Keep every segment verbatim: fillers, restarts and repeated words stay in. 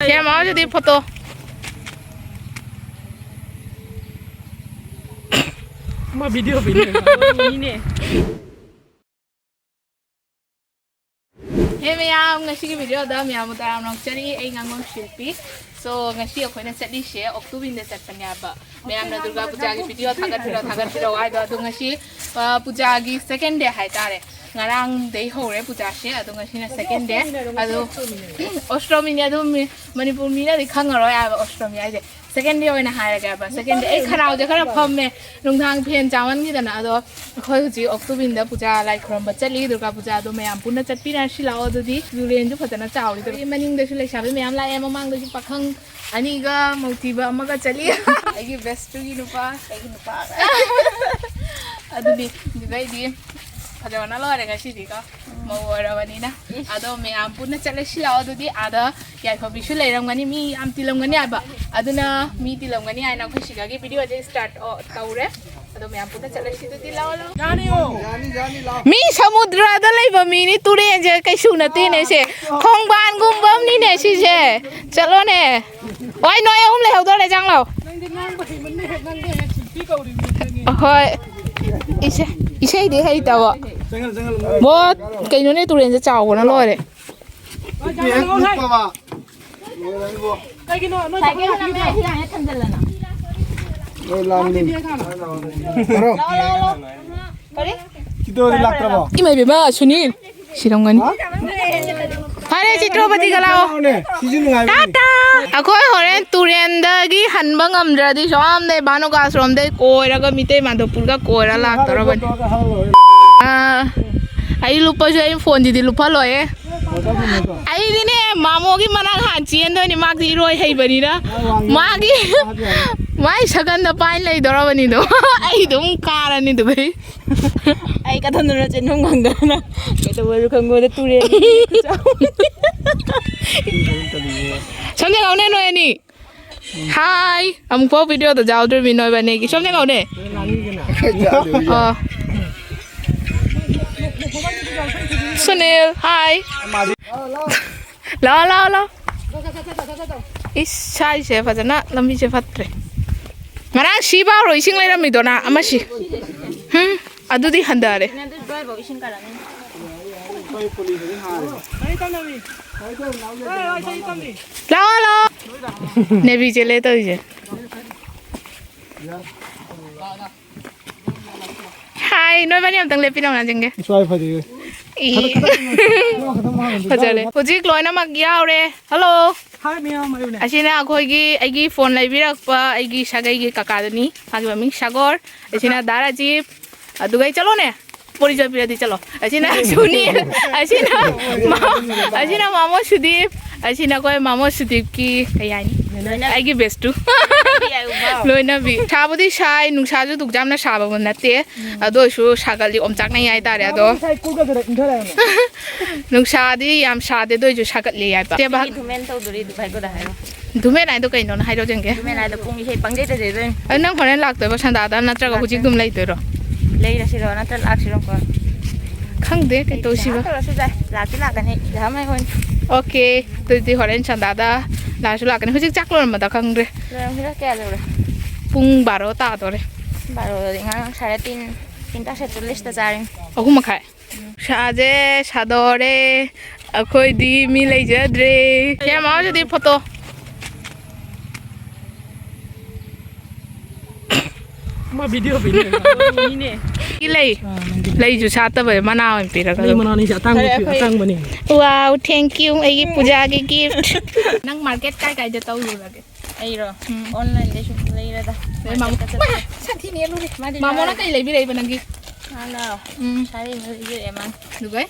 ꯀꯦꯃꯦꯔꯥꯁꯤꯗꯤ photo. ꯃꯥ video video. ꯃꯤꯅꯦ꯫ ꯍꯦ ꯃꯌꯥꯝ, ꯉꯁꯤꯒꯤ ꯚꯤꯗꯤꯑꯣꯗ ꯃꯌꯥꯝꯕꯨ ꯇꯔꯥꯝꯅ ꯑꯣꯛꯆꯔꯤ꯫ ꯑꯩ ꯉꯥꯡꯕꯝ ꯁꯤꯜꯄꯤ꯫ So, ꯉꯁꯤ ꯑꯩꯈꯣꯏꯅ ꯆꯠꯂꯤꯁꯦ ꯑꯣꯛꯇꯨꯕꯤꯟꯗ ꯆꯠꯄꯅꯦꯕ꯫ ꯃꯌꯥꯝꯅ ꯗꯨꯔꯒꯥ ꯄꯨꯖꯥꯒꯤ ꯚꯤꯗꯤꯑꯣ ꯊꯥꯒꯠꯄꯤꯔꯣ, ꯊꯥꯒꯠꯄꯤꯔꯣ ꯍꯥꯏꯗꯣ꯫ ꯑꯗꯣ ꯉꯁꯤ, ꯑ, ꯄꯨꯖꯥꯒꯤ second day ꯍꯥꯏꯇꯥꯔꯦ꯫ ꯉꯔꯥꯡꯗꯩ ꯍꯧꯔꯦ ꯄꯨꯖꯥꯁꯦ꯫ ꯑꯗꯣ ꯉꯁꯤꯅ second day꯫ ꯑꯗꯣ ꯑꯣꯁꯇꯃꯤꯅꯦ꯫ ꯑꯗꯣ ꯃꯤ-, ꯃꯅꯤꯄꯨꯔ ꯃꯤꯅꯗꯤ ꯈꯪꯉꯔꯣꯏ ꯍꯥꯏꯕ ꯑꯣꯁꯇꯃꯤ ꯍꯥꯏꯁꯦ꯫ Second day ꯑꯣꯏꯅ ꯍꯥꯏꯔꯒꯦ ꯍꯥꯏꯕ꯫ Second day꯫ ꯑꯩ ꯈꯅꯥꯎꯁꯦ ꯈꯔ ꯐꯝꯃꯦ꯫ ꯅꯨꯡꯗꯥꯡ ꯐꯦꯟ ꯆꯥꯃꯟꯈꯤꯗꯅ꯫ ꯑꯗꯣ ꯑꯩꯈꯣꯏ ꯍꯧꯖꯤꯛ ꯑꯣꯛꯇꯨꯕꯤꯟꯗ ꯄꯨꯖꯥ ꯂꯥꯏ ꯈꯨꯔꯨꯝꯕ ꯆꯠꯂꯤ꯫ ꯗꯨꯔꯒꯥ ꯄꯨꯖꯥꯗꯣ ꯃꯌꯥꯝ ꯄꯨꯟꯅ ꯆꯠꯄꯤꯔꯁꯤ ꯂꯥꯛꯑꯣ꯫ ꯑꯗꯨꯗꯤ ꯂꯨꯔꯦꯟꯁꯨ ꯐꯖꯅ ꯆꯥꯎꯔꯤ꯫ ꯑꯗꯒꯤ ꯃꯅꯤꯡꯗꯁꯨ ꯂꯩꯁꯥꯕꯤ ꯃꯌꯥꯝ ꯂꯥꯛꯑꯦ꯫ ꯃꯃꯥꯡꯗꯁꯨ ꯄꯥꯈꯪ ꯑꯅꯤꯒ ꯃꯧꯊꯤꯕ ꯑꯃꯒ ꯆꯠꯂꯤ꯫ ꯑꯩꯒꯤ best friendꯒꯤ ꯅꯨꯄꯥ, ꯑꯩꯒꯤ ꯅꯨꯄꯥ꯫ ꯑꯗꯨꯗꯤ, ꯑꯗꯨꯗꯩꯗꯤ ꯐꯖꯕꯅ ꯂꯣꯏꯔꯦ ꯉꯁꯤꯗꯤꯀꯣ꯫ ꯃꯧ ꯑꯣꯏꯔꯕꯅꯤꯅ꯫ ꯑꯗꯣ ꯃꯌꯥꯝ ꯄꯨꯟꯅ ꯆꯠꯂꯁꯤ ꯂꯥꯛꯑꯣ꯫ ꯑꯗꯨꯗꯤ ꯑꯥꯗ ꯌꯥꯏꯐꯕꯤꯁꯨ ꯂꯩꯔꯝꯒꯅꯤ, ꯃꯤ ꯌꯥꯝ ꯇꯤꯜꯂꯝꯒꯅꯤ ꯍꯥꯏꯕ꯫ ꯑꯗꯨꯅ ꯃꯤ ꯇꯤꯜꯂꯝꯒꯅꯤ ꯍꯥꯏꯅ ꯑꯩꯈꯣꯏ ꯁꯤꯗꯒꯤ ꯚꯤꯗꯤꯑꯣꯁꯦ start, ꯑꯣ, ꯇꯧꯔꯦ꯫ ꯑꯗꯣ ꯃꯌꯥꯝ ꯄꯨꯟꯅ ꯆꯠꯂꯁꯤ ꯑꯗꯨꯗꯤ꯫ ꯂꯥꯛꯑꯣ, ꯂꯥꯛꯑꯣ꯫ ꯃꯤ ꯁꯃꯨꯗ꯭ꯔꯗ ꯂꯩꯕ ꯃꯤꯅꯤ, ꯇꯨꯔꯦꯟꯁꯦ ꯀꯩꯁꯨ ꯅꯠꯇꯦꯅꯦ ꯁꯦ꯫ ꯈꯣꯡꯕꯥꯟꯒꯨꯝꯕ ꯑꯃꯅꯤꯅꯦ ꯁꯤꯁꯦ꯫ ꯆꯠꯂꯣꯅꯦ꯫ ꯋꯥꯏ, ꯅꯣꯏ ꯑꯍꯨꯝ ꯂꯩꯍꯧꯗꯣꯔꯦ, ꯆꯪꯂꯥꯎ꯫ ꯅꯪꯗꯤ ꯉꯥꯡꯕ ꯍꯩꯃꯟꯅꯦꯍꯦ, ꯅꯪꯗꯤ ꯍꯦꯛ ꯁꯤꯟꯄꯤ ꯀꯧꯔꯤꯕꯅꯤ, ꯈꯪꯉꯦ꯫ ꯍꯣꯏ꯫ ꯏꯁꯩ, ꯏꯁꯩꯗꯤ ꯍꯩꯇꯕ꯫ ꯆꯪꯍꯜꯂꯨ, ꯆꯪꯍꯜꯂꯨ, ꯃꯣꯏ꯫ ꯕꯣꯠ, ꯀꯩꯅꯣꯅꯦ, ꯇꯨꯔꯦꯟꯁꯦ ꯆꯥꯎꯕꯅ ꯂꯣꯏꯔꯦ꯫ ꯅꯨꯄꯤ ꯍꯦꯛ ꯅꯨꯄꯥ꯫ ꯂꯣꯏꯔꯦ, ꯅꯪꯕꯣ꯫ ꯀꯩꯒꯤꯅꯣ? ꯅꯣꯏ ꯁꯥꯏꯀꯜ ꯄꯥꯈꯪ ꯊꯝꯃꯦ, ꯂꯥꯛꯄꯤꯗ꯭ꯔꯣ? ꯁꯤ ꯂꯥꯡꯉꯦ, ꯊꯝꯖꯤꯜꯂꯅ꯫ ꯂꯣꯏ ꯂꯥꯡꯉꯦ꯫ ꯂꯥꯛꯑꯣ, ꯂꯥꯛꯑꯣ, ꯂꯥꯛꯑꯣ꯫ ꯀꯔꯤ? ꯁꯤꯗ ꯑꯣꯏꯅ ꯂꯥꯛꯇ꯭ꯔꯕꯣ? ꯏꯃꯥ ꯏꯕꯦꯝꯃ, ꯁꯨꯅꯤꯜ꯫ ꯁꯤꯔꯝꯒꯅꯤ꯫ ꯍꯥ? ꯐꯔꯦ, ꯆꯤꯇ꯭ꯔꯣꯄꯇꯤꯒ ꯂꯥꯛꯑꯣ꯫ ꯁꯤꯁꯨ ꯅꯨꯡꯉꯥꯏꯕꯅꯤ꯫ ꯇꯥꯇꯥ! ꯑꯩꯈꯣꯏ ꯍꯣꯔꯦꯟ ꯇꯨꯔꯦꯟꯗꯒꯤ ꯍꯟꯕ ꯉꯝꯗ꯭ꯔꯗꯤ ꯁꯣꯝꯗꯩ ꯚꯥꯅꯨꯒꯥꯁꯔꯣꯝꯗꯩ ꯀꯣꯏꯔꯒ ꯃꯤꯇꯩ ꯃꯥꯟꯗꯣꯞ ꯄꯨꯔꯒ ꯀꯣꯏꯔ ꯂꯥꯛꯇꯧꯔꯕꯅꯤ꯫ ꯑꯥ, ꯑꯩ ꯂꯨꯞꯄꯁꯨ ꯑꯩ ꯐꯣꯟꯁꯤꯗꯤ ꯂꯨꯞꯍꯜꯂꯣꯏꯌꯦ꯫ ꯑꯩꯗꯤꯅꯦ ꯃꯥꯃꯣꯒꯤ ꯃꯅꯥꯛ ꯍꯥꯟꯅ ꯆꯦꯟꯗꯣꯏꯅꯤ, ꯃꯥꯗꯤ ꯏꯔꯣꯏ ꯍꯩꯕꯅꯤꯅ꯫ ꯃꯥꯒꯤ, ꯃꯥꯏ ꯁꯒꯟꯗ ꯄꯥꯏ ꯂꯩꯗꯧꯔꯕꯅꯤꯗꯣ꯫ ꯑꯩ ꯑꯗꯨꯝ ꯀꯥꯔꯅꯤ ꯑꯗꯨꯒꯩ꯫ ꯑꯩ ꯀꯗꯣꯝꯗꯅꯣ ꯆꯦꯟꯐꯝ ꯈꯪꯗꯗꯅ ꯀꯩꯗꯧꯕꯁꯨ ꯈꯪꯉꯣꯏꯗ ꯇꯨꯔꯦꯟ꯫ ꯁꯣꯝꯗ ꯂꯥꯛꯎꯅꯦ ꯅꯣꯏ ꯑꯅꯤ꯫ ꯍꯥꯏ, ꯑꯃꯨꯛꯐꯥꯎ ꯚꯤꯗꯤꯑꯣꯗ ꯌꯥꯎꯗ꯭ꯔꯤꯃꯤ ꯅꯣꯏꯕꯅꯤꯒꯤ꯫ ꯁꯣꯝꯗ ꯂꯥꯛꯎꯅꯦ꯫ ꯑꯣ꯫ ꯁꯨꯅꯤꯜ, ꯍꯥꯏ꯫ ꯂꯥꯛꯑꯣ, ꯂꯥꯛꯑꯣ, ꯂꯥꯛꯑꯣ꯫ ꯏꯁ, ꯁ꯭ꯋꯥꯏꯁꯦ ꯐꯖꯅ ꯂꯝꯕꯤꯁꯦ ꯐꯠꯇ꯭ꯔꯦ꯫ ꯉꯔꯥꯡ ꯁꯤ ꯐꯥꯎꯔꯣ ꯏꯁꯤꯡ ꯂꯩꯔꯝꯃꯤꯗꯣ ꯅ ꯑꯃ ꯁꯤ? ꯍꯨꯝ, ꯑꯗꯨꯗꯤ ꯍꯟꯊꯔꯦ꯫ ꯅꯪ ꯑꯗꯨ ꯂꯣꯏꯐꯥꯎ ꯏꯁꯤꯡ ꯀꯥꯔꯛꯑꯅꯤ꯫ ꯂꯥꯛꯑꯣ, ꯂꯥꯛꯑꯣ꯫ ꯅꯦꯕꯤ ꯆꯦꯜꯂꯦ ꯇꯧꯔꯤꯁꯦ꯫ ꯍꯥꯏ, ꯅꯣꯏꯕꯥꯅꯤ ꯑꯝꯇꯪ ꯂꯦꯞꯄꯤꯔꯣ, ꯉꯥꯟꯁꯤꯟꯒꯦ꯫ ꯁ꯭ꯋꯥꯏ ꯐꯗꯤ꯫ ꯏ꯫ ꯈꯤꯇꯪ, ꯈꯤꯇꯪ, ꯈꯤꯇꯪ ꯃꯥꯡꯍꯟꯁꯤ꯫ ꯐꯖꯔꯦ꯫ ꯍꯧꯖꯤꯛ ꯂꯣꯏꯅꯃꯛ ꯌꯥꯎꯔꯦ꯫ ꯍꯜꯂꯣ꯫ ꯍꯥꯏ ꯃꯌꯥꯝ ꯍꯥꯏꯌꯨꯅꯦ꯫ ꯑꯁꯤꯅ ꯑꯩꯈꯣꯏꯒꯤ, ꯑꯩꯒꯤ ꯐꯣꯟ ꯂꯩꯕꯤꯔꯛꯄ ꯑꯩꯒꯤ ꯁꯥꯒꯩꯒꯤ ꯀꯀꯥꯗꯨꯅꯤ꯫ ꯃꯥꯒꯤ ꯃꯃꯤꯡ ꯁꯥꯒꯣꯔ꯫ ꯑꯁꯤꯅ ꯗꯥ ꯔꯥꯖꯤꯞ꯫ ꯑꯗꯨꯒ ꯑꯩ ꯆꯠꯂꯣꯅꯦ꯫ ꯄꯣꯔꯤꯖꯣꯏ ꯄꯤꯔꯗꯤ ꯆꯠꯂꯣ꯫ ꯑꯁꯤꯅ ꯁꯨꯅꯤ꯫ ꯑꯁꯤꯅ ꯃꯥ-, ꯑꯁꯤꯅ ꯃꯥꯃꯣ ꯁꯨꯗꯤꯞ꯫ ꯑꯁꯤꯅ ꯑꯩꯈꯣꯏ ꯃꯥꯃꯣ ꯁꯨꯗꯤꯞꯀꯤ ꯀꯩ ꯍꯥꯏꯅꯤ? ꯂꯣꯏꯅꯕꯤ꯫ ꯑꯩꯒꯤ ꯕꯦꯁꯇꯨ꯫ ꯂꯣꯏꯅꯕꯤ ꯍꯥꯏꯌꯨ, ꯕꯥꯎ꯫ ꯂꯣꯏꯅꯕꯤ꯫ ꯁꯥꯕꯨꯗꯤ ꯁꯥꯏ, ꯅꯨꯡꯁꯥꯁꯨ ꯑꯗꯨꯛ ꯌꯥꯝꯅ ꯁꯥꯕ ꯅꯠꯇꯦ꯫ ꯎꯝ꯫ ꯑꯗꯨ ꯑꯣꯏꯔꯁꯨ ꯁꯥꯒꯠꯂꯤ, ꯑꯣꯝꯆꯥꯛꯅꯩ ꯍꯥꯏꯇꯥꯔꯦ ꯑꯗꯣ꯫ ꯉꯁꯥꯏ ꯀꯨꯜ ꯀꯗꯔ ꯏꯟꯊꯔꯛꯑꯦ꯫ ꯅꯨꯡꯁꯥꯗꯤ ꯌꯥꯝ ꯁꯥꯗꯦ, ꯑꯗꯨ ꯑꯣꯏꯔꯁꯨ ꯁꯥꯒꯠꯂꯤ ꯍꯥꯏꯕ꯫ ꯁꯤꯒꯤ ꯊꯨꯃꯦꯟ ꯇꯧꯗꯣꯔꯤ ꯑꯗꯨ ꯍꯥꯏꯒꯣꯗ ꯍꯥꯏꯔꯣ꯫ ꯗꯨꯃꯦꯟ ꯍꯥꯏꯗꯣ ꯀꯩꯅꯣꯅ ꯍꯥꯏꯔꯣ ꯌꯦꯡꯒꯦ꯫ ꯗꯨꯃꯦꯟ ꯍꯥꯏꯗꯣ ꯄꯨꯡ ꯏꯁꯩ ꯄꯪꯖꯩꯗ ꯖꯩꯗꯣꯏꯅꯤ꯫ ꯑꯗꯨ ꯅꯪ ꯍꯣꯔꯦꯟ ꯂꯥꯛꯇꯣꯏꯕ ꯁꯟꯗꯥꯗ, ꯅꯠꯇ꯭ꯔꯒ ꯍꯧꯖꯤꯛ ꯂꯥꯛꯇꯣꯏꯅꯤ꯫ ꯑꯗꯨꯝ ꯂꯩꯗꯣꯏꯔꯣ? ꯂꯩꯔꯁꯤꯔꯣ ꯅꯠꯇ꯭ꯔ ꯂꯥꯛꯁꯤꯔꯣ ꯀꯣ? ꯈꯪꯗꯦ ꯀꯩ ꯇꯧꯁꯤꯕ꯫ ꯂꯥꯛꯇ꯭ꯔꯁꯨ ꯌꯥꯏ꯫ ꯂꯥꯛꯇꯤ ꯂꯥꯛꯀꯅꯤ꯫ ꯌꯥꯝ ꯍꯣꯏ꯫ ꯑꯣꯀꯦ꯫ ꯑꯗꯨꯗꯤ ꯍꯣꯔꯦꯟ ꯁꯟꯗꯥꯗ ꯂꯥꯛꯑꯁꯨ ꯂꯥꯛꯀꯅꯤ꯫ ꯍꯧꯖꯤꯛ ꯆꯥꯛ ꯂꯣꯏꯔꯝꯃꯗ ꯈꯪꯗ꯭ꯔꯦ꯫ ꯂꯣꯏꯔꯝꯈꯤꯔꯣꯏ, ꯀꯌꯥ ꯂꯩꯔꯦ? ꯄꯨꯡ ꯕꯥꯔꯣ ꯇꯥꯗꯣꯔꯦ꯫ ꯕꯥꯔꯣꯗꯗꯤ ꯉꯔꯥꯡ ꯁꯥꯔꯦ ꯇꯤꯟ, ꯇꯤꯟ ꯇꯥ ꯁꯦꯠꯇ ꯂꯤꯁꯇ ꯆꯥꯔꯦ꯫ ꯑꯍꯨꯝ ꯃꯈꯥꯏ꯫ ꯁꯥꯁꯦ ꯁꯥꯗꯣꯔꯦ꯫ ꯑꯩꯈꯣꯏꯗꯤ ꯃꯤ ꯂꯩꯖꯗ꯭ꯔꯦ꯫ ꯁꯦ, ꯃꯥ ꯍꯧꯖꯤꯛꯇꯤ ꯐꯣꯇꯣ꯫ ꯃꯥ video video ꯃꯤꯅꯦ꯫ ꯁꯤ ꯂꯩ꯫ ꯑꯥ, ꯅꯪꯒꯤ ꯂꯩꯁꯨ ꯁꯥꯠꯇꯕ ꯃꯅꯥ ꯑꯣꯏꯅ ꯄꯤꯔꯒ ꯂꯩ ꯑꯗꯨꯝ꯫ ꯃꯅꯥꯅꯤ ꯁꯤ ꯑꯇꯥꯡꯕ ꯐꯔꯦ, ꯐꯤ-, ꯑꯩꯈꯣꯏ ꯑꯇꯥꯡꯕꯅꯤ꯫ Wow, thank you, ꯑꯩꯒꯤ ꯄꯨꯖꯥꯒꯤ gift꯫ ꯅꯪ market ꯀꯥꯏ ꯀꯥꯏꯗ ꯇꯧꯔꯨꯔꯒꯦ? ꯑꯩꯔꯣ? ꯎꯝ꯫ Online ꯗꯩ ꯁꯨꯝ ꯂꯩꯔꯗ꯫ ꯑꯗꯩ ꯃꯥꯃꯣ-, market ꯆꯠꯄ꯫ ꯃꯥ, ꯁꯥꯊꯤ ꯅꯦꯜꯂꯨꯔꯦ꯫ ꯃꯥꯗꯤ ꯃꯥꯃꯣꯅ ꯂꯥꯏ-, ꯀꯩ ꯂꯩꯕꯤꯔꯛꯏꯕ ꯅꯪꯒꯤ? ꯃꯥꯅ ꯎꯝ꯫ ꯁꯥꯔꯤ ꯑꯃ ꯂꯩꯕꯤꯔꯛꯑꯦ ꯃꯥꯅ꯫ ꯑꯗꯨꯒ?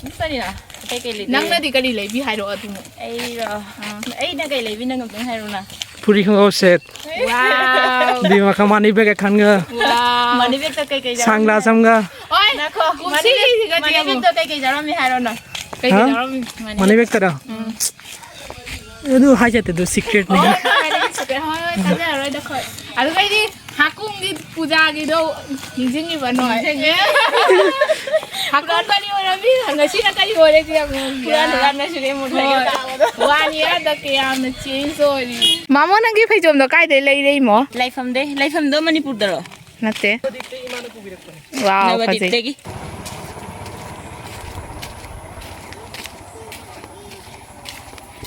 ꯑꯗꯨꯇꯅꯤꯅ꯫ ꯑꯇꯩ ꯀꯩ ꯂꯩꯕꯤꯔꯛꯑꯦ? ꯅꯪꯅꯗꯤ ꯀꯔꯤ ꯂꯩꯕꯤ ꯍꯥꯏꯔꯛꯑꯣ ꯑꯗꯨꯃꯨꯛ꯫ ꯑꯩꯔꯣ? ꯑꯥ꯫ ꯑꯩꯅ ꯀꯩ ꯂꯩꯕꯤ ꯅꯪ ꯑꯝꯇꯪ ꯍꯥꯏꯔꯣꯅ꯫ ꯐꯨꯔꯤ ꯈꯣꯡꯒ꯭ꯔꯥꯎ set꯫ Wow꯫ ꯑꯗꯨꯒꯤ ꯃꯈꯥ money bag ꯑꯦꯛ ꯈꯟꯒ꯫ Wow꯫ Money bag ꯇ ꯀꯩ ꯀꯩ ꯌꯥꯎꯔꯝꯃꯤ? Sunglass ꯑꯃꯒ꯫ ꯍꯣꯏ꯫ ꯉꯥꯏꯈꯣ, money bag, ꯀꯨꯝꯁꯤꯒꯤꯁꯤꯒꯗꯤ money bag ꯑꯃꯨꯛ꯫ ꯇ ꯀꯩ ꯀꯩ ꯌꯥꯎꯔꯝꯃꯤ ꯍꯥꯏꯔꯣꯅ꯫ ꯀꯩ ꯀꯩ ꯍꯥ? ꯌꯥꯎꯔꯝꯃꯤ? Money bag ꯇꯔꯣ? ꯎꯝ꯫ ꯑꯗꯨ ꯍꯥꯏꯖꯗꯦ, ꯑꯗꯨ secret ꯅꯤ꯫ ꯍꯣꯏ, ꯍꯣꯏ, ꯍꯣꯏ, ꯍꯣꯏ, ꯊꯥꯖꯔꯔꯣꯏꯗ ꯑꯩꯈꯣꯏ꯫ ꯑꯗꯨꯒ ꯑꯩꯗꯤ ꯍꯥꯀꯨꯝꯒꯤ ꯄꯨꯖꯥꯒꯤꯗꯣ ꯅꯤꯡꯁꯤꯡꯉꯤꯕ ꯅꯣꯏ? ꯅꯤꯡꯁꯤꯡꯉꯦ꯫ ꯍꯥꯀꯨꯝ ꯀꯔꯤ ꯑꯣꯏꯔꯝꯃꯤ? ꯉꯁꯤꯅ ꯀꯔꯤ ꯑꯣꯏꯔꯒꯦ ꯌꯦꯡꯉꯣ꯫ ꯄꯨꯔꯥ ꯅꯨꯡꯉꯥꯏꯅ ꯁꯤꯗꯤ ꯑꯃꯨꯛ ꯍꯣꯏ꯫ ꯂꯩꯔꯦ ꯇꯥꯕꯗꯣ꯫ One year ꯗ ꯀꯌꯥꯝꯅ change ꯑꯣꯏꯔꯤ꯫ ꯃꯥꯃꯣ, ꯅꯪꯒꯤ ꯐꯩꯖꯣꯝꯗꯣ ꯀꯥꯏꯗꯩ ꯂꯩꯔꯛꯏꯃꯣ? ꯂꯩꯐꯝꯗꯩ꯫ ꯂꯩꯐꯝꯗꯣ ꯃꯅꯤꯄꯨꯔꯗꯔꯣ? ꯅꯠꯇꯦ꯫ ꯋꯥꯎ, ꯐꯖꯩ꯫ ꯅꯕꯗꯤꯞꯇꯒꯤ꯫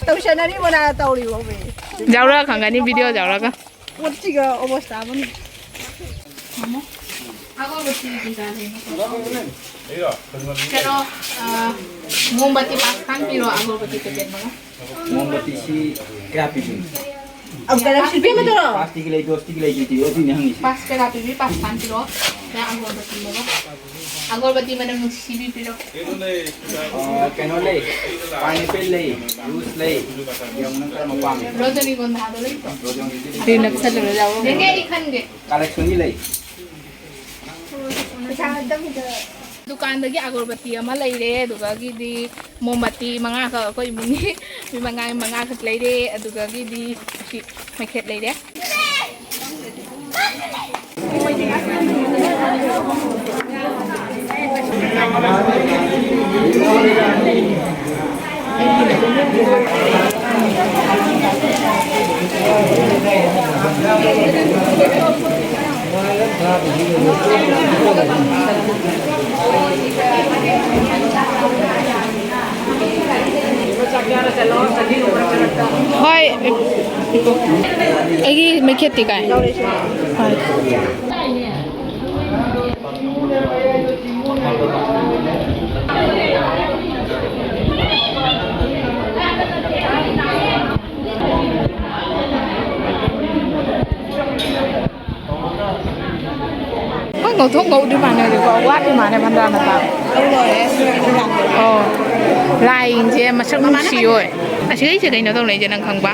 ꯇꯧꯁꯟꯅꯔꯤꯕꯣ ꯅꯥ ꯇꯧꯔꯤꯕꯣ ꯃꯤ? ꯌꯥꯎꯔꯒ ꯈꯪꯒꯅꯤ, video ꯌꯥꯎꯔꯒ꯫ ꯄꯣꯠꯁꯤꯒ ꯑꯣꯕꯁꯇꯥ ꯑꯃꯅꯤ꯫ ꯑꯒꯣꯔꯕꯇꯤ ꯀꯩꯀꯥ ꯂꯩꯅꯤ꯫ ꯀꯩꯅꯣ, ꯑ, ꯃꯣꯝꯕꯇꯤ ꯄꯥꯁ ꯈꯥꯟ ꯄꯤꯔꯣ, ꯑꯒꯣꯔꯕꯇꯤ packet ꯑꯃꯒ꯫ ꯃꯣꯝꯕꯇꯤꯁꯤ ꯀꯌꯥ ꯄꯤꯒꯦ? ꯑꯃꯨꯛꯇ ꯂꯧꯁꯤ, ꯏꯕꯦꯝꯃ, ꯇꯧꯔꯣ꯫ ꯄꯥꯁꯇꯤꯒꯤ ꯂꯩ, ꯗꯣꯁꯇꯤꯒꯤ ꯂꯩ, ꯑꯗꯨꯗꯤ ꯑꯗꯨꯏꯅꯦ ꯍꯪꯉꯤꯁꯦ꯫ ꯄꯥꯁ ꯀꯌꯥ ꯄꯤꯕꯤ? ꯄꯥꯁ ꯈꯥꯟ ꯄꯤꯔꯣ꯫ ꯌꯥ, ꯑꯒꯣꯔꯕꯇꯤ ꯑꯃꯒ꯫ ꯑꯒꯣꯔꯕꯇꯤ ꯃꯅꯝ ꯅꯨꯡꯁꯤꯕꯤ ꯄꯤꯔꯣ꯫ ꯑ, ꯀꯩꯅꯣ ꯂꯩ, pineapple ꯂꯩ, juice ꯂꯩ꯫ ꯌꯦꯡꯉꯨ ꯅꯪ ꯀꯔꯝꯕ ꯄꯥꯝꯃꯤ? ꯔꯣꯖꯅꯤꯒꯣꯟꯙꯥꯗꯣ ꯂꯩꯇ꯭ꯔꯣ? ꯔꯣꯖꯅꯤꯒꯣꯟꯙꯥꯗꯤ ꯂꯩ꯫ ꯑꯗꯨꯗꯤ ꯅꯞꯁꯜꯂꯨꯔꯣ, ꯌꯥꯎꯔꯣ꯫ ꯌꯦꯡꯒꯦ, ꯑꯩ ꯈꯟꯒꯦ꯫ Collection ꯒꯤ ꯂꯩ꯫ ꯗꯨꯀꯥꯟꯗꯒꯤ ꯑꯒꯣꯔꯕꯇꯤ ꯑꯃ ꯂꯩꯔꯦ, ꯑꯗꯨꯒꯒꯤꯗꯤ ꯃꯣꯝꯕꯇꯤ ꯃꯉꯥꯈꯛ, ꯑꯩꯈꯣꯏ ꯏꯃꯨꯡꯒꯤ ꯃꯤ ꯃꯉꯥꯒꯤ ꯃꯉꯥꯈꯛ ꯂꯩꯔꯦ, ꯑꯗꯨꯒꯒꯤꯗꯤ ꯁꯤ ꯃꯩꯈꯦꯠ ꯂꯩꯔꯦ꯫ ꯍꯣꯏ, ꯑꯩꯒꯤ ꯃꯩꯈꯦꯠꯇꯤ ꯀꯥꯏ? ꯍꯣꯏ꯫ ꯍꯣꯏ, ꯉꯧꯊꯣꯛ ꯉꯧꯗ꯭ꯔꯤ ꯃꯥꯟꯅꯔꯦꯀꯣ, ꯋꯥꯠꯂꯤ ꯃꯥꯟꯅꯦ ꯚꯟꯗꯥꯔ ꯃꯇꯥ꯫ ꯑꯧ, ꯂꯥꯏꯁꯦ ꯃꯁꯛ ꯅꯨꯡꯁꯤ ꯑꯣꯏ꯫ ꯑꯁꯤꯒꯩꯁꯦ ꯀꯩꯅꯣ ꯇꯧꯅꯩꯁꯦ ꯅꯪ ꯈꯪꯕ?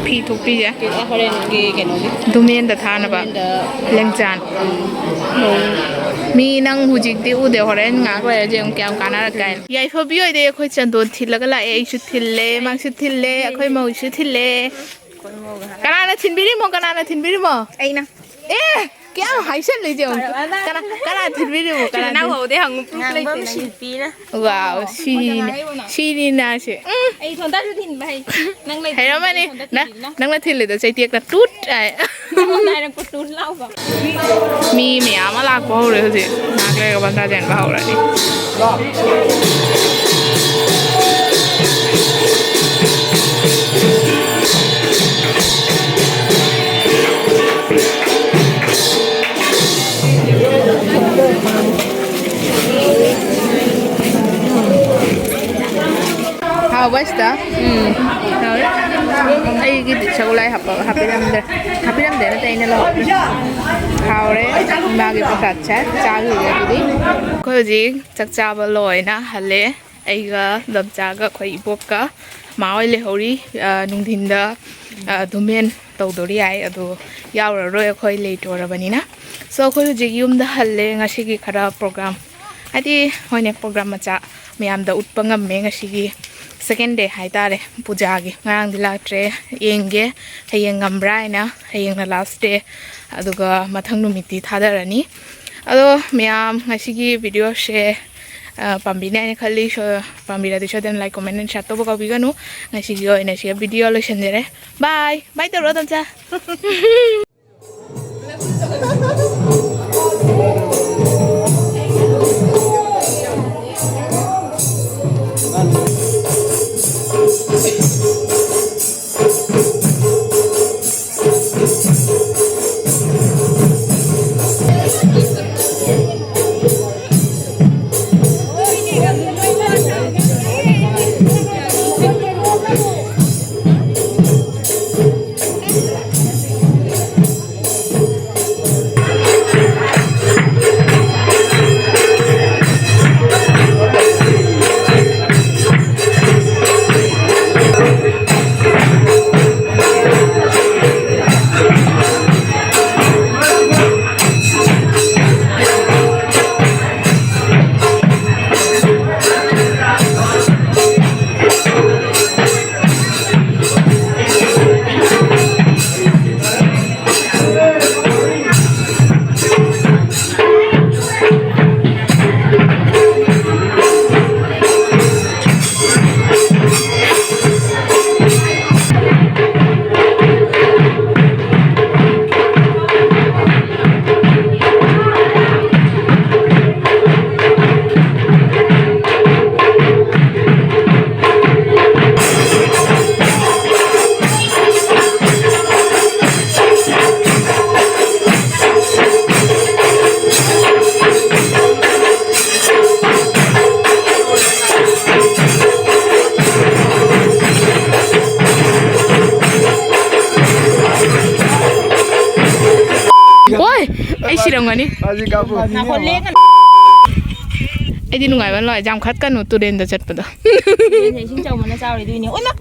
ꯐꯤ ꯊꯨꯞꯄꯤꯁꯦ꯫ ꯍꯣꯔꯦꯟꯒꯤ ꯀꯩꯅꯣꯒꯤ꯫ ꯗꯨꯃꯦꯟꯗ ꯊꯥꯅꯕ꯫ ꯗꯨꯃꯦꯟꯗ꯫ ꯂꯦꯡꯆꯥꯟ꯫ ꯃꯤ ꯅꯪ ꯍꯧꯖꯤꯛꯇꯤ ꯎꯗꯦ, ꯍꯣꯔꯦꯟ ꯉꯥꯏꯍꯥꯛ ꯂꯩꯔꯗꯤ ꯑꯃꯨꯛ ꯀꯌꯥꯝ ꯀꯥꯟꯅꯔꯛꯀꯦ ꯍꯥꯏꯅ꯫ ꯌꯥꯏꯐꯕꯤ ꯍꯣꯏꯗꯤ ꯑꯩꯈꯣꯏ ꯆꯟꯗꯣꯟ ꯊꯤꯜꯂꯒ ꯂꯥꯛꯑꯦ, ꯑꯩꯁꯨ ꯊꯤꯜꯂꯦ, ꯃꯥꯁꯨ ꯊꯤꯜꯂꯦ, ꯑꯩꯈꯣꯏ ꯃꯧꯁꯨ ꯊꯤꯜꯂꯦ꯫ ꯀꯅꯥꯅ ꯊꯤꯟꯕꯤꯔꯤꯃꯣ? ꯀꯅꯥꯅ ꯊꯤꯟꯕꯤꯔꯤꯃꯣ? ꯑꯩꯅ꯫ ꯑꯦ, ꯀꯌꯥꯝ ꯍꯥꯏꯁꯜꯂꯤꯁꯦ ꯌꯦꯡꯉꯨ꯫ ꯀꯅꯥ, ꯀꯅꯥ ꯊꯤꯟꯕꯤꯔꯤꯕꯣ? ꯀꯅꯥ ꯊꯤꯟ-, ꯉꯥꯡꯕ ꯍꯧꯗꯦ, ꯍꯪꯉꯨ, proof ꯉꯥꯡꯕꯝ ꯂꯩꯇꯦ ꯅꯪꯒꯤ꯫ ꯁꯤꯜꯄꯤꯅ꯫ ꯋꯥꯎ, ꯁꯤꯅꯤꯅꯦ, ꯁꯤꯅꯤꯅ ꯁꯤ꯫ ꯎꯝ꯫ ꯑꯩ ꯏꯊꯣꯟꯇꯁꯨ ꯊꯤꯟꯕ ꯍꯩ꯫ ꯅꯪ ꯂꯩꯇ꯭ꯔꯗꯤ ꯍꯩꯔꯝꯃꯅꯤ꯫ ꯑꯩ ꯏꯊꯣꯟꯇ ꯅ-, ꯊꯤꯟꯕꯤꯗꯨꯅ꯫ ꯅꯪꯅ ꯊꯤꯜꯂꯤꯗꯣ ꯆꯩꯇꯦꯛꯅ ꯇꯨꯠ ꯍꯥꯏ꯫ ꯅꯪꯉꯣꯟꯗ ꯍꯥꯏꯔꯛꯄ ꯇꯨꯠ ꯂꯥꯎꯕ꯫ ꯃꯤ ꯃꯌꯥꯝ ꯑꯃ ꯂꯥꯛꯄ ꯍꯧꯔꯦ ꯍꯧꯖꯤꯛ꯫ ꯉꯥꯏꯍꯥꯛ ꯂꯩꯔꯒ ꯕꯟꯗ꯭ꯔꯥ ꯆꯦꯟꯕ ꯍꯧꯔꯅꯤ꯫ ꯍꯥꯎꯕ꯭ꯔꯥ ꯁꯤꯗ? ꯎꯝ꯫ ꯍꯥꯎꯔꯦ꯫ ꯑꯩꯒꯤꯗꯤ ꯁꯒꯣꯜ ꯍꯋꯥꯏ ꯍꯥꯞꯄ-, ꯍꯥꯞꯄꯤꯔꯝꯗ꯭ꯔꯦ꯫ ꯍꯥꯞꯄꯤꯔꯝꯗ꯭ꯔꯦ ꯅꯠꯇꯦ, ꯑꯩꯅ ꯂꯧꯍꯧꯗ꯭ꯔꯦ꯫ ꯍꯥꯎꯔꯦ꯫ ꯏꯃꯥꯒꯤ ꯄ꯭ꯔꯁꯥꯗꯁꯦ ꯆꯥꯈꯤꯒꯦ ꯑꯗꯨꯗꯤ꯫ ꯑꯩꯈꯣꯏ ꯍꯧꯖꯤꯛ ꯆꯥꯛ ꯆꯥꯕ ꯂꯣꯏꯅ ꯍꯜꯂꯦ꯫ ꯑꯩꯒ ꯂꯝꯆꯥꯒ ꯑꯩꯈꯣꯏ ꯏꯕꯣꯛꯀ ꯃꯥ ꯍꯣꯏ ꯂꯩꯍꯧꯔꯤ꯫ ꯑ, ꯅꯨꯡꯊꯤꯟꯗ, ꯑ, ꯗꯨꯃꯦꯟ ꯇꯧꯗꯣꯔꯤ ꯍꯥꯏ, ꯑꯗꯣ ꯌꯥꯎꯔꯔꯣꯏ ꯑꯩꯈꯣꯏ ꯂꯦꯠ ꯑꯣꯏꯔꯕꯅꯤꯅ꯫ So, ꯑꯩꯈꯣꯏ ꯍꯧꯖꯤꯛ ꯌꯨꯝꯗ ꯍꯜꯂꯦ꯫ ꯉꯁꯤꯒꯤ ꯈꯔ program, ꯍꯥꯏꯗꯤ, ꯍꯣꯏꯅꯦ, program ꯃꯆꯥ ꯃꯌꯥꯝꯗ ꯎꯠꯄ ꯉꯝꯃꯦ ꯉꯁꯤꯒꯤ second day ꯍꯥꯏꯇꯥꯔꯦ ꯄꯨꯖꯥꯒꯤ꯫ ꯉꯔꯥꯡꯗꯤ ꯂꯥꯛꯇ꯭ꯔꯦ, ꯌꯦꯡꯒꯦ ꯍꯌꯦꯡ ꯉꯝꯕ꯭ꯔꯥ ꯍꯥꯏꯅ꯫ ꯍꯌꯦꯡꯅ last day, ꯑꯗꯨꯒ ꯃꯊꯪ ꯅꯨꯃꯤꯠꯇꯤ ꯊꯥꯗꯔꯅꯤ꯫ ꯑꯗꯣ ꯃꯌꯥꯝ, ꯉꯁꯤꯒꯤ video ꯁꯦ, ꯑ, ꯄꯥꯝꯕꯤꯅꯤ ꯍꯥꯏꯅ ꯈꯜꯂꯤ꯫ ꯁꯣ-, ꯄꯥꯝꯕꯤꯔꯗꯤ ꯁꯣꯏꯗꯅ like, comment and share ꯇꯧꯕ ꯀꯥꯎꯕꯤꯒꯅꯨ꯫ ꯉꯁꯤꯒꯤ ꯑꯣꯏꯅ ꯁꯤꯗ video ꯂꯣꯏꯁꯤꯟꯖꯔꯦ꯫ Bye! Bye ꯇꯧꯔꯣ, ꯇꯝꯆꯥ꯫ ꯑꯩ ꯁꯤꯔꯝꯒꯅꯤ꯫ ꯃꯥꯁꯤ ꯀꯥꯞꯄꯨ꯫ ꯑꯩꯗꯤ ꯅꯨꯡꯉꯥꯏꯕ ꯂꯣꯏ ꯌꯥꯝ ꯈꯠꯀꯅꯨ ꯇꯨꯔꯦꯟꯗ ꯆꯠꯄꯗꯣ꯫ ꯏꯁꯤꯡ ꯆꯥꯎꯕꯅ ꯆꯥꯎꯔꯤꯗꯣꯏꯅꯦ꯫ ꯑꯣꯏꯃ!